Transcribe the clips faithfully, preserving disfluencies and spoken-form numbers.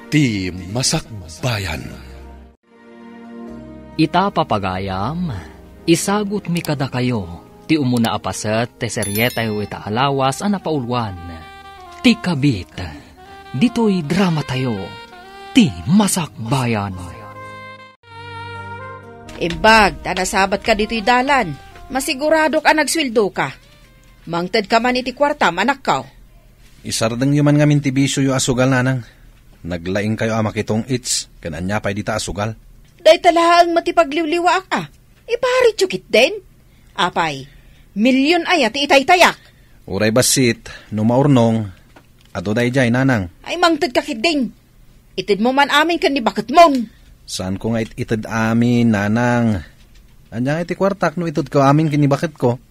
Ti Masakbayan. Ita, papagayam, isagutmi kadakayo ti umuna a paset ti serietayo ita a lawas a napauluan, Ti Kabit. Ditoy dramatayo, Ti Masakbayan. Imbag ta nasabatka ditoy dalan, masiguradok a nagsueldoka. Mangtedka man iti kuartam, anakko. Isardengyo man ngamin ti bisioyo a sugal, nanang. Naglaingkayo a makitong-its ken ania pay dita a sugal. Dayta laeng met ti pagliwliwaak a. Iparityo ketdin. Apay, milyon aya ti itaytayak? Uray bassit, no maurnong, adu daydiay, nanang. Ay, mangtedka ketdin. Itedmo man amin ken ni baketmon. Saanko nga it-, ited amin, nanang. Ania nga iti kuartak no itedko amin ken ni baketko?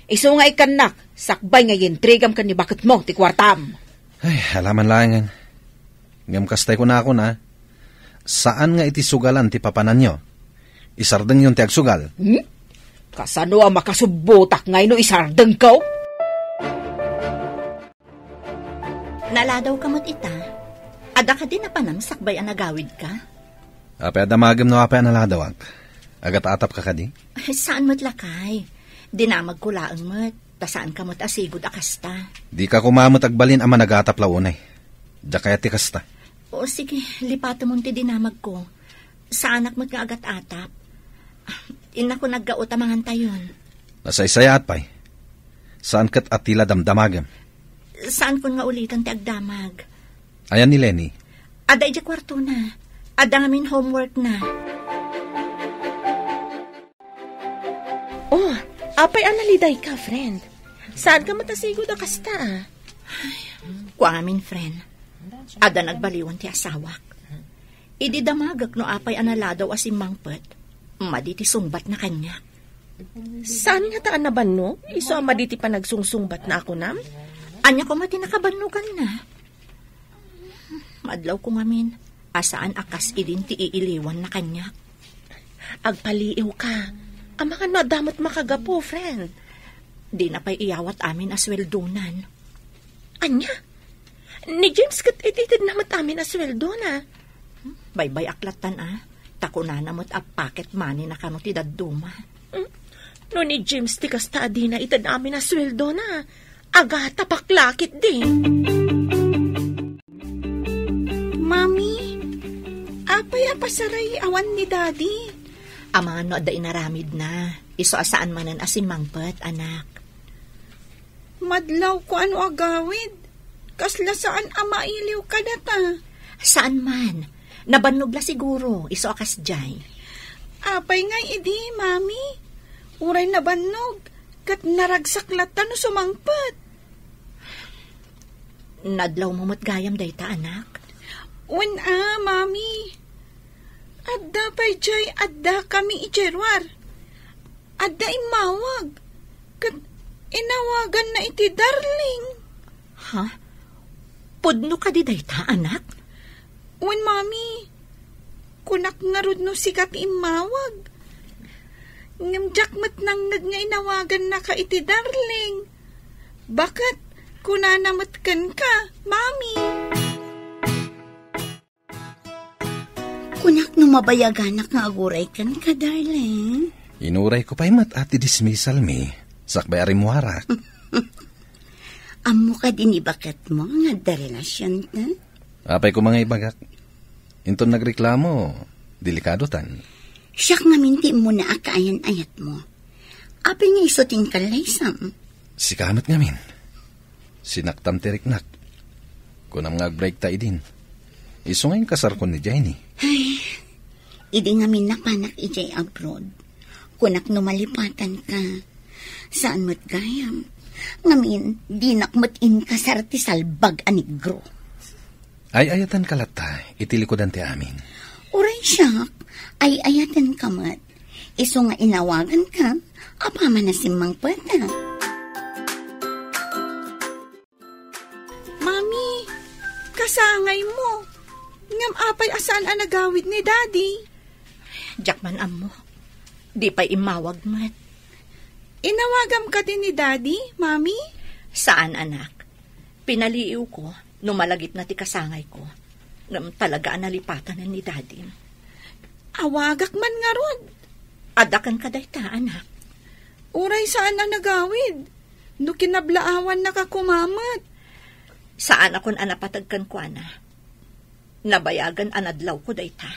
Isu nga ikkannak, sakbay nga ientregam ken ni baketmo ti kuartam. Ay, alaman laengen. Ngem kastay kunakon a, saan nga iti sugalan ti papananyo. Isardengyon ti agsugal. Hmm? Kasano a makasubbotak ngay no isardengko? Naladawka met ita. Adda kadi napanam sakbay a nagawidka? Apay a damagem no apay a naladawak? Agat-atapka kadi? Ay, saan met lakay. Dinamagko laeng met, ta saanka met a sigud a kasta. Dika koma met agbalin a managatap la unay. Diak kayat ti kasta. O sige, lipatemon ti dinamagko. Saanak met nga agat-atap. Innakon aggaut a mangantayon. Nasaysayaat pay. Saan ket a ti la damdamagem. Saankon nga uliten ti agdamag. Ayan ni Lenny? Adda idiay kuartona. Adda ngamin homeworkna. Oh, apay a nalidayka, friend? Saanka met a sigud a kasta a? Kua ngamin, friend. Adda nagbaliwan ti asawak. Idi damagek no apay a naladaw a simmangpet, madi ti sungbatna kaniak. Saan ngata a nabannog? Isu a madi ti panagsungsungbatna a kunam? Ania koma ti nakabannoganna? Madlawko ngamin a saan a kas idin ti iiliwanna kaniak. Agpaliiwka. Amangan no adda met makagapu, friend. Dina pay iyawat amin a sueldonan. Ania? Ni James ket ititedna met amin a sueldona. Baybay-ak lattan a, ta kunana met a pocket money na kano ti dadduma. Mm. No ni James ti kasta a dina ited amin a sueldona, agatapak la ketdi. Mami, apay a pasaray awan ni Daddy? Amangan no adda inaramidna. Isu a saan manen a simmangpet, anak. Madlawko a no agawid. Kasla saan a mailiw kadata. Saan man. Nabannog la siguro, isu a kasdiay. Apay ngay idi, Mami? Uray nabannog, ket naragsak latta no sumangpet. Nadlawmo met gayam dayta, anak? Wen a, Mami. Adda pay diay addakami idiay ruar. Adda immawag. Ket inawaganna iti darling. Ha? Pudno kadi dayta, anak? Wen, Mami. Kunak ngarud no sika ti immawag. Ngem diak met nangngeg nga inawagannaka iti darling. Baket, kunana met kenka, Mami. Kunak no mabayaganak nga aguray kenka, darling. Inurayko pay met a ti dismissal mi, sakbay a rimmuarak. Ammo kadi ni baketmo nga adda relasionta? Apay koma nga ibagak. Inton nagreklamo, delikadotan. Siak ngamin ti immuna a kaayan-ayatmo. Apay nga isu ti inkallaysam? Sika met ngamin. Sinaktam ti riknak. Kunam nga agbreakta idin. Isu nga inkasarkon ni Jenny. Ay, idi ngamin napanak idiay abroad. Kunak no malipatanka. Saan met gayam. Ngamin, dinak met inkasar ti salbag a negro. Ay-ayatenka latta iti likudan ti amin. Uray siak, ay-ayatenka met. Isu nga inawaganka, apaman a simmangpeta. Mami, kasangaymo. Ngem apay a saan a nagawid ni Daddy? Diak man ammo. Di pay immawag met. Inawagam kadi ni Daddy, Mami? Saan, anak. Pinaliiwko no malagipna ti kasangayko. Ngem talaga a nalipatanen ni Daddy. Awagak man ngarud. Adda kenka dayta, anak. Uray saan a nagawid. No kinablaawannaka koma met. Saanakon a napateg kenkuana. Nabayagen a nadlawko dayta.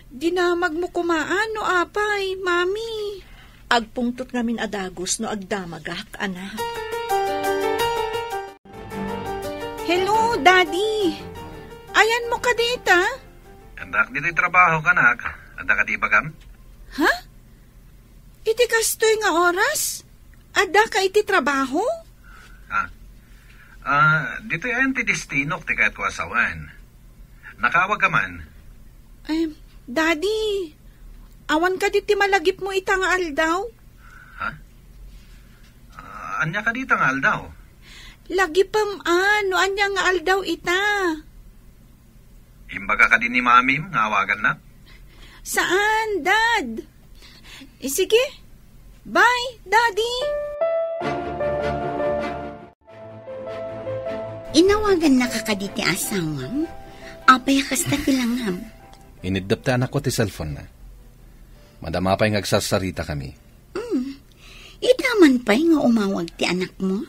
Dinamagmo koma no apay, Mami. Agpungtot ngamin a dagus no agdamagak, anak. Hello, Daddy. Ayanmo kadi ita? Addak ditoy trabaho, anak. Adda kadi ibagam? Ha? Iti kastoy nga oras? Addaka iti trabaho? Ah. Ah, ditoy ayan ti destinok ti kayatko a sawen. Nakaawag ka man? Em, Daddy, awan kadi ti malagipmo ita nga aldaw? Ha? Ah, ania kadi ita nga aldaw? Lagipem a, no ania nga aldaw ita. Imbaga kadi ni Mamim nga awagannak? Saan, Dad? Eh, sige. Bye, Daddy. Inawagannaka kadi ti asawam? Apay a kasta ti langam? Iniddep ti anakko ti cellphone-na. Madama pay nga agsarsaritakami. Mm. Ita man pay nga umawag ti anakmo?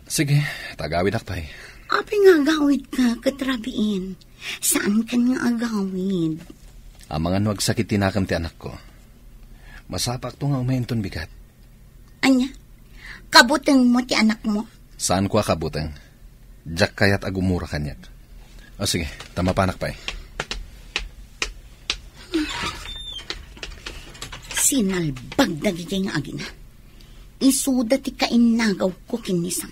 Sige, ta agawidak pay. Apay nga agawidka ket rabiin? Saankan nga agawid? Amangan no agsakit ti nakem ti anakko. Masapakto nga umayenton bigat. Ania? Kabutengmo ti anakmo? Saanko a kabuteng. Diak kayat a gumura kaniak. O sige, ta mapanak pay. Sinalbag dagiti nga agina. Isuda ti kainnagawko ken ni Sam.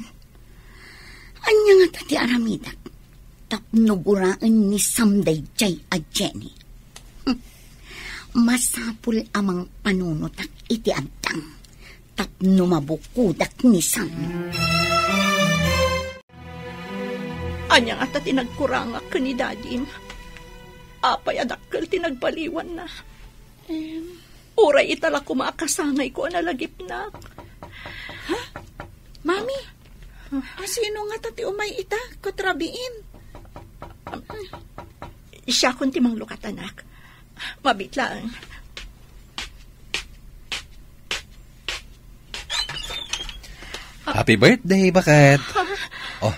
Ania ngata ti aramidek tapno guraen ni Sam daydiay a Jenny? Hm. Masapul a mangpanunotak iti addang tapno mabukodak ni Sam. Ania ngata ti nagkurangak ken ni Dadim? Apay a dakkel ti nagbaliwanna? Em. Uray ita la koma a kasangayko a nalagipnak. Ha? Mami, asino ngata ti umay ita ket rabiin? Siakon ti manglukat, anak. Mabiit laeng. Happy birthday, baket. Oh,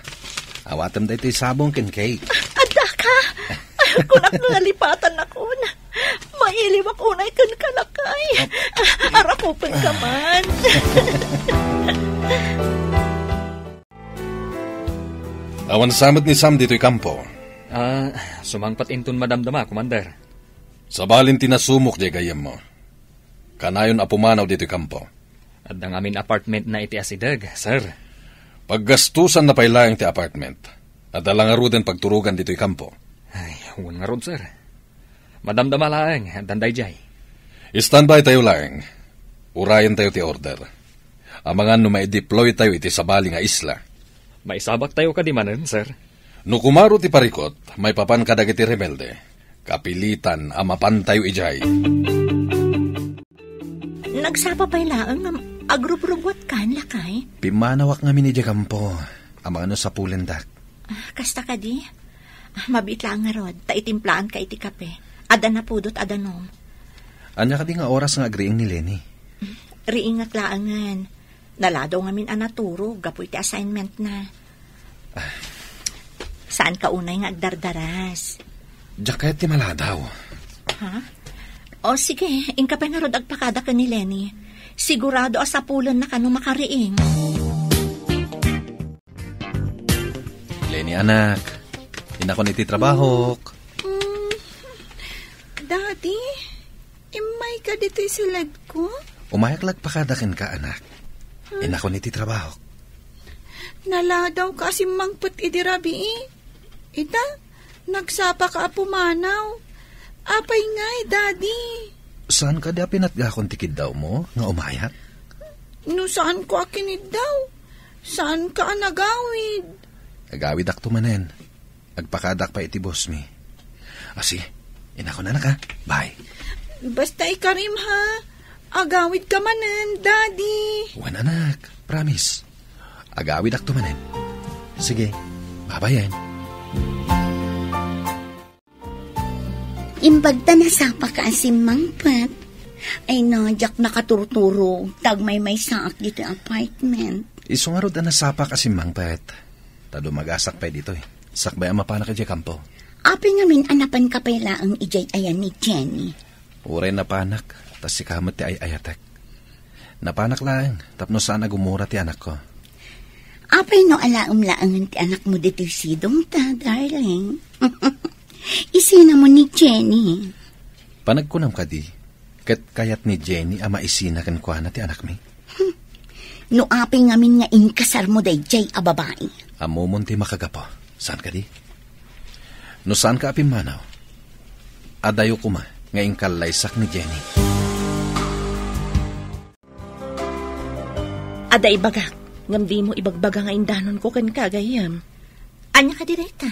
awatem daytoy sabong ken cake. Adda ka? Kunak nga nalipatannakon. Mailiwak unay ken kalakay. Arakupen ka man. Awan sa met ni Sam ditoy kampo. Ah, sumangpet inton madamdama, Commander. Sabalin ti nasumok diay gayyemmo. Kanayon a pumanaw ditoy kampo. Adda ngamin apartment na iti asideg, sir. Paggastusan na pay laeng ti apartment. Adda la ngaruden pagturogan ditoy kampo. Ay, wen ngarud, sir. Madamdama laeng, addan daydiay. Standby tayo laeng. Urayen tayo ti order. Amangan no maideploy tayo iti sabali nga isla. Maisabak tayo kadi manen, sir? No kumaro ti parikot, maipapan kadagiti rebelde. Kapilitan a mapan tayo idiay. Nagsapa pay laeng nga agrubrubuatkan, lakay? Pimmanawak ngamin idiay kampo. Amangan no sapulendak. Ah, kasta kadi? Ah, mabiit laeng ngarud, ta itimplaanka iti kape. Adda napudot a danum. Ania kadi nga oras nga agriing ni Lenny? Riingak laengen. Naladaw ngamin a naturo gapu iti assignment na. Ah. Saanka unay nga agdardaras? Diak kayat ti maladaw. Ha? O sige, inka pay ngarud agpakada ken ni Lenny. Sigurado a sapulenna kano makariing. Lenny, anak. Inakon iti trabahok. Mm. Daddy, immayka ditoy siledko? Umayak la agpakada kenka, anak. Hmm. Inakon iti trabahok. Naladawka a simmangpet idi rabii. Ita, nagsapaka a pumanaw. Apay ngay, Daddy? Saan kadi a pinatgakon ti kiddawmo nga umayak? No saanko a kiniddaw, saanka a nagawid. Agawidakto manen. Agpakadak pay iti boss mi. Asi, inakon, anak, ha? Bye. Basta ikarim, ha? Agawidka manen, Daddy. Wen, anak. Promise. Agawidakto manen. Sige, babayen. Imbag ta nasapak a simmangpet. Ay no, diak nakaturturog, ta agmaymaysaak ditoy apartment. Isu ngarud a nasapak a simmangpet. Ta dumagasak pay ditoy. Sakbay a mapanak idiay kampo. Apay ngamin a napanka pay laeng idiay ayan ni Jenny? Uray napanak, ta sika met ti ay-ayatek. Napanak laeng, tapno saan a gumura ti anakko. Apay no alaem laengen ti anakmo ditoy sidongta, darling? Isinamon ni Jenny. Panagkunam kadi, ket kayat ni Jenny a maisina kenkuana ti anakmi? Hmm. No apay ngamin nga inkasarmo daydiay a babai? Ammomon ti makagapu. Saan kadi? No saanka a pimmanaw, adayo koma nga inkallaysak ni Jenny. Adda ibagak, ngem dimo ibagbaga nga indanonko kenka, gayyem. Ania kadi dayta?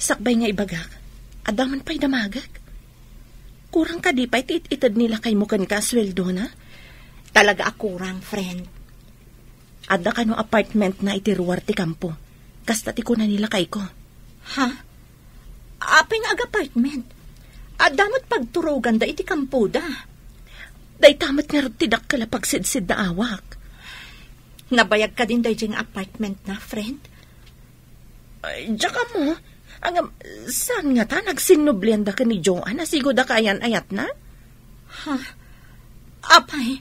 Sakbay nga ibagak, adda man pay damagek. Kurang kadi pay ti it-ited ni lakaymo kenka a sueldona? Talaga a kurang, friend. Adda kano apartmentna iti ruar ti kampo. Kasta ti kuna ni lakayko. Ha? Apay nga ag-apartment? Adda met pagturoganda iti kampoda. Dayta met ngarud ti dakkel a pagsidsidda awak. Nabayag kadin daydiay nga apartmentna, friend? Ay, diak ammo. Ngem, saan ngata, nagsinnublianda ken ni Joan a sigud a kaayan-ayatna? Ha? Apay,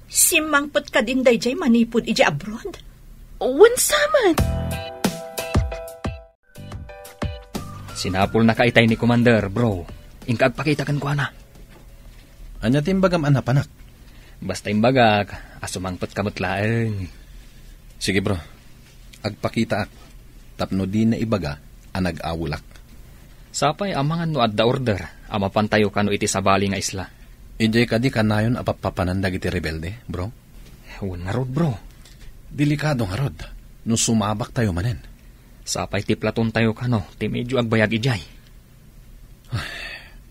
simmangpet kadin daydiay manipud idiay abroad? Wen sa met. Sinapulnaka itay ni Commander, bro. Inka agpakita kenkuana. Ania ti imbagam a napanak? Basta imbagak a sumangpetka met laeng. Sige, bro. Agpakitaak tapno dina ibaga a nag-awelak. Sapay amangan no adda order a mapantayo kano iti sabali nga isla. Idiay kadi kanayon a pappapanan dagiti rebelde, bro? Wen ngarud, bro. Delikado ngarud no sumabaktayo manen. Sapay ti platontayo kano ti medyo agbayag idiay.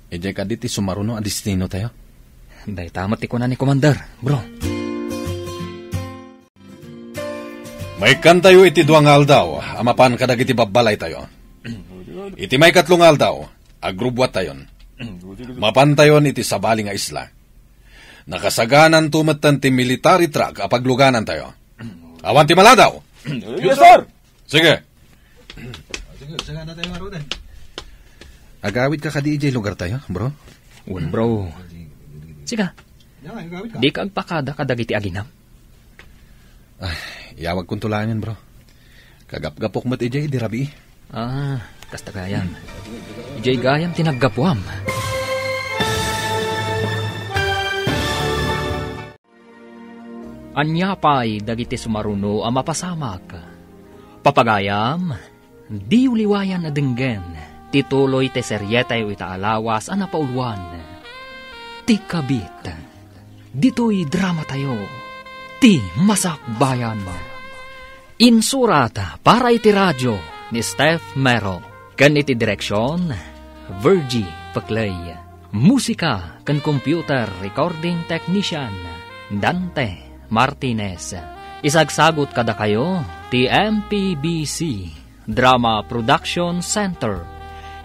Idiay kadi ti sumaruno a destinotayo? Dayta met ti kuna ni Commander, bro. Maikkantayo iti dua nga aldaw a mapan kadagiti babbalaytayo. Iti maikatlo nga aldaw, agrubbuattayon. Mapantayon iti sabali nga isla. Nakasagananto metten ti military truck a pagluganantayo. Awan ti maladaw! Yes, sir! Sige. Sige, sagana tayo nga, Rodan. Agawid ka kadi idiay lugar tayo, bro? Wen, bro. Siga, di ka agpakada kadagiti aginam? Ah, iyawagkon to laengen, bro. Kagapgapok met idiay idi rabii. Ah, kasta gayam. Idiay gayam ti naggapuam. Ania pay dagiti sumaruno a mapasamak? Papagayam, diyo liwayan a denggen ti tuloy ti serietayo ita a lawas a napauluan, Ti Kabit. Ditoy dramatayo, Ti Masakbayan. Insurat para iti radio ni Steph Mero, ken iti direksion, Virgie Peclay. Musika ken computer recording technician, Dante Martinez. Isagsagut kadakayo ti M P B C Drama Production Center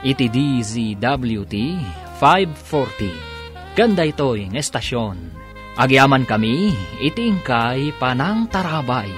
iti D Z W T five forty. Ken daytoy nga estasion, agyamankami iti inkay panangtarabay.